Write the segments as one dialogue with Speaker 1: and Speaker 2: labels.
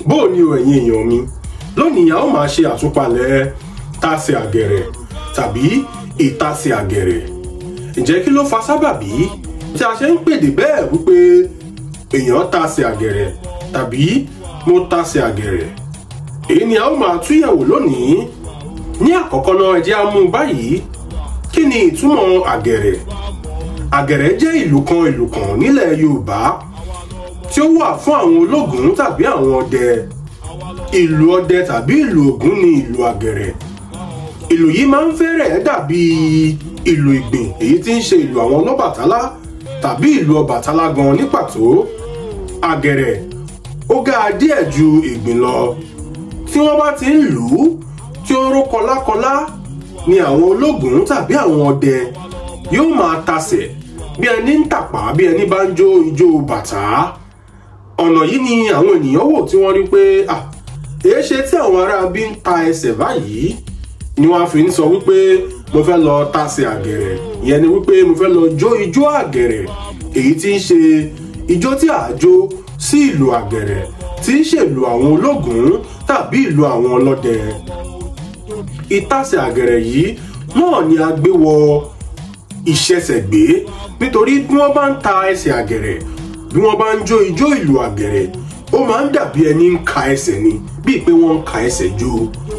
Speaker 1: Bó o ní o ẹ̀yin èèyàn mi, lónìí a ó máa ṣe àtúpalẹ̀ tasẹ̀ àgẹ̀rẹ̀ tàbí ìtasẹ̀ àgẹ̀rẹ̀. Ǹjẹ́ kí ló fa sábàbí tí a ṣe ń pèdè bẹ́ẹ̀ wípé èèyàn tasẹ̀ àgẹ̀rẹ̀ tàbí mo tasẹ̀ àgẹ̀rẹ̀? Èyí ni a ó máa túyẹ̀wò lónìí. Ní àkọ́kọ́ náà, ẹ jẹ́ á mú báyìí. Kí ni ìtumọ̀ àgẹ̀rẹ̀? Àgẹ̀rẹ̀ jẹ́ ìlú kan nílẹ̀ Yorùbá tí ó wà fún àwọn ológun tàbí àwọn ọdẹ. Ìlú ọdẹ tàbí ìlú Ògún ni ìlú àgẹ̀rẹ̀. Ìlú yìí máa ń fẹ́rẹ̀ dàbí ìlú Ìgbìn, èyí tí ń ṣe ìlú àwọn Ọlọ́bàtálá tàbí ìlú Ọbàtálá gan ní pàtó. Àgẹ̀rẹ̀ ó ga díẹ̀ ju Ìgbìn lọ. Tí wọ́n bá ti ń lù ú tí ó ń ró kọlákọlá ni àwọn ológun tàbí àwọn ọdẹ yóò máa tasẹ̀ bí ẹni ń tàpá, bí ẹni bá ń jó ijó bàtà. Ọ̀nà yìí ni àwọn ènìyàn wò tí wọ́n rí pé èé ṣe tí àwọn ará bí ń ta ẹsẹ̀ báyìí, ni wọ́n fi ń sọ wípé mo fẹ́ lọ tasẹ̀ àgẹ̀rẹ̀. Ìyẹn ni wípé mo fẹ́ lọ jó ijó àgẹ̀rẹ̀, èyí tí ń ṣe ijó tí a jó sí ìlú àgẹ̀rẹ̀, tí ń ṣèlú àwọn ológun tàbí ìlú àwọn ọlọ́dẹ. Ìtasẹ̀ àgẹ̀rẹ̀ yìí náà ni a gbé wọ ìṣẹ̀ṣẹ̀gbé, nítorí bí wọ́n bá ń ta ẹsẹ̀ àgẹ̀rẹ̀, bí wọ́n bá ń jó ijó ìlú àgẹ̀rẹ̀, ó máa ń dàbí ẹni ń ka ẹsẹ̀ ni, bíi pé wọ́n ń ka ẹsẹ̀ jó.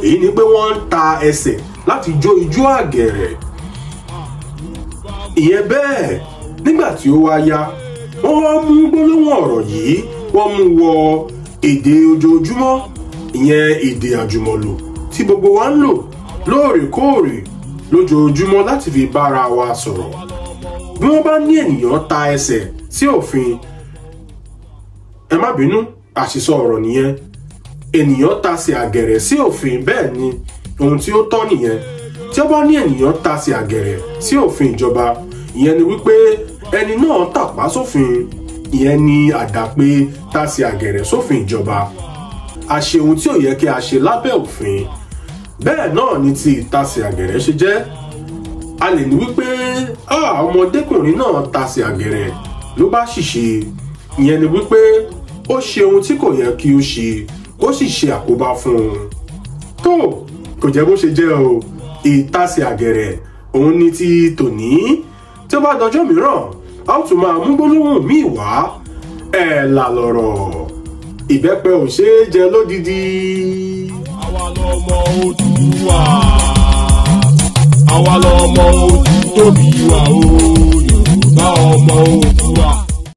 Speaker 1: Èyí ni pé wọ́n ń ta ẹsẹ̀ láti jó ijó àgẹ̀rẹ̀. Ìyẹn bẹ́ẹ̀, nígbà tí ó wá yá, wọ́n wá mú gbólóhùn ọ̀rọ̀ yìí, wọ́n mú wọ èdè ojoojúmọ́, ìyẹn èdè àjùmọ̀lò tí gbogbo wa ń lò lóòrèkóòrè lójoojúmọ́ láti fi bára wa sọ̀rọ̀. Bí wọ́n bá ní ènìyàn ta ẹsẹ̀ sí òfin, ẹ má bínú, àṣìsọ ọ̀rọ̀ nìyẹn. Ènìyàn tasẹ̀ àgẹ̀rẹ̀ sí òfin, bẹ́ẹ̀ ni ohun tí ó tọ́ nìyẹn. Tí ó bá ní ènìyàn tasẹ̀ àgẹ̀rẹ̀ sí òfin ìjọba, ìyẹn ni wípé ẹni náà tàpá sófin. Ìyẹn ni àdàpè tasẹ̀ àgẹ̀rẹ̀ sófin ìjọba. A ṣe ohun tí ò yẹ kí a ṣe lábẹ́ òfin. Bẹ́ẹ̀ náà ni ti ìtasẹ̀ àgẹ̀rẹ̀ ṣe jẹ́. A lè ní wípé ọmọdékùnrin náà tasẹ̀ àgẹ̀rẹ̀ ló bá ṣìṣe. Ìyẹn ni wípé ó ṣe ohun tí kò yẹ kí ó ṣe, ó sì ṣe àkóbá fún un. Tó kò jẹ́ bó ṣe jẹ́ o. Ìtasẹ̀ àgẹ̀rẹ̀ òun ni ti tòní. Tí ó bá dọjọ́ mìíràn, a ó tún máa mú gbólóhùn míì wá. Ẹ̀ là lọ̀rọ̀, ìbẹ́pẹ ò ṣeé jẹ lódidi.
Speaker 2: Àwa lọmọ Odùduwà, àwa lọmọ Odù tóbi wa o, Yorùbá ọmọ Oòduà.